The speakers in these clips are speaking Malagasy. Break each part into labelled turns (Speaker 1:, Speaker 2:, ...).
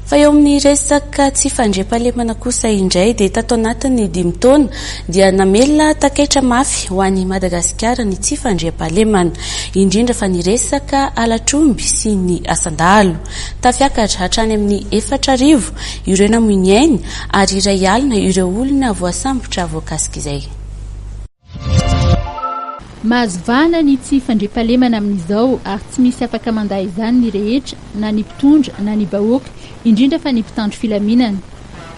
Speaker 1: Fa eo amin'ny resaka tsy fandriampahalemana kosa indray dia tato anatin'ny dimy taona dia namela takaitra mafy ho an'i Madagasikara ny tsy fandriampahalemana, indrindra fa ny resaka halatr'omby sy ny asan-dahalo. Tafiakatra hatrany amin'ny 4000 ireo namoy ny ainy ary 1000 ireo olona voasambotra voakasik'izay.
Speaker 2: Mahazo vahana ny tsy fandriampahalemana amin'izao ary tsy misy afaka mandà izany ny rehetra na ny mpitondra na ny vahoaka, indrindra fa ny mpitandro filaminana.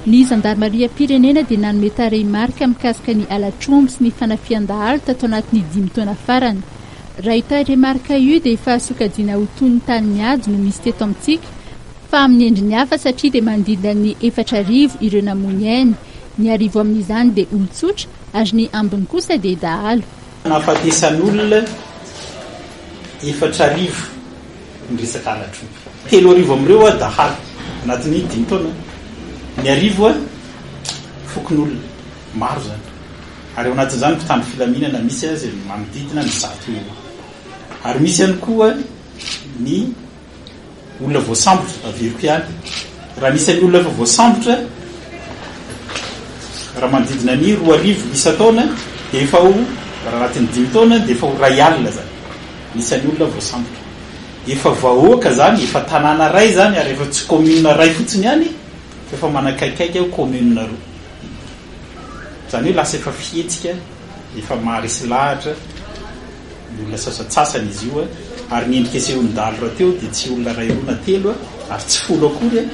Speaker 2: Ny zandarimariam-pirenena dia nanome tarehimarika mikasika ny halatr'omby sy ny fanafihan-dahalo tato anatin'ny dimy taona farany. Raha io tarehimarika io dia efa sokajiana ho toy ny tany miady no misy teto amintsika, fa amin'ny endriny hafa satria dia manodidina ny 4000 ireo namoy ny ainy, ny 1000 amin'izany dia olon-tsotra ary ny ambiny kosa dia dahalo.
Speaker 3: Nahafatesan'olona 4000 ny resaka halatr'omby. 3000 amin'ireo dahalo anatin'ny dimy taona, ny 1000 fokonolona. Maro izany. Ary ao anatin'izany mpitandro filaminana misy aza manodidina ny 100 eo. Ary misy ihany koa ny Olona voasambotra, averiko ihany, raha ny isan'ny olona efa voasambotra, raha manodidina ny 2000 isan-taona dia efa ho, raha anatin'ny dimy taona dia efa ho 1000 izany ny isan'ny olona voasambotra. Efa vahoaka izany, efa tanàna iray izany ary efa tsy commune iray fotsiny ihany fa efa manakaikaiky ho commune roa. Izany hoe lasa efa fihetsika efa maharesy lahatra. Ny olona sasantsasany izy io ary ny endrika asehon'ny dahalo rahateo dia tsy olona iray roa na telo ary tsy folo akory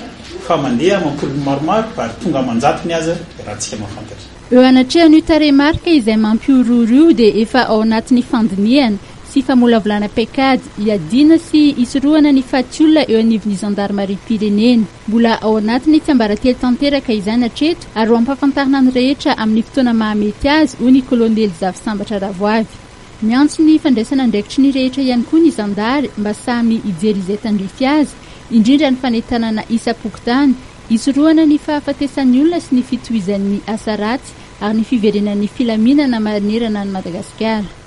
Speaker 3: fa mandeha amam-polony maromaro ary tonga aman-jatony aza raha antsika mahafantatra.
Speaker 2: Eo anatrehan'io tarehimarika izay mampihorohoro io dia efa ao anatin'ny fandinihana sy famolavolana paikady hiadiana sy hisorohana ny faty olona eo anivon'ny zandarimariam-pirenena. Mbola ao anatin'ny tsiambaratelo tanteraka izany hatreto ary ho ampahafantarina ny rehetra amin'ny fotoana mahamety azy, hoy ny kolonely Zafisambatra Ravoavy. Miantso ny fandraisana andraikitry ny rehetra ihany koa ny zandary mba samy hijery izay tandrify azy, indrindra ny fanentanana isam-pokontany, hisorohana ny fahafatesan'ny olona sy ny fitohizan'ny asa ratsy ary ny fiverenan'ny filaminana manerana an'i Madagasikara.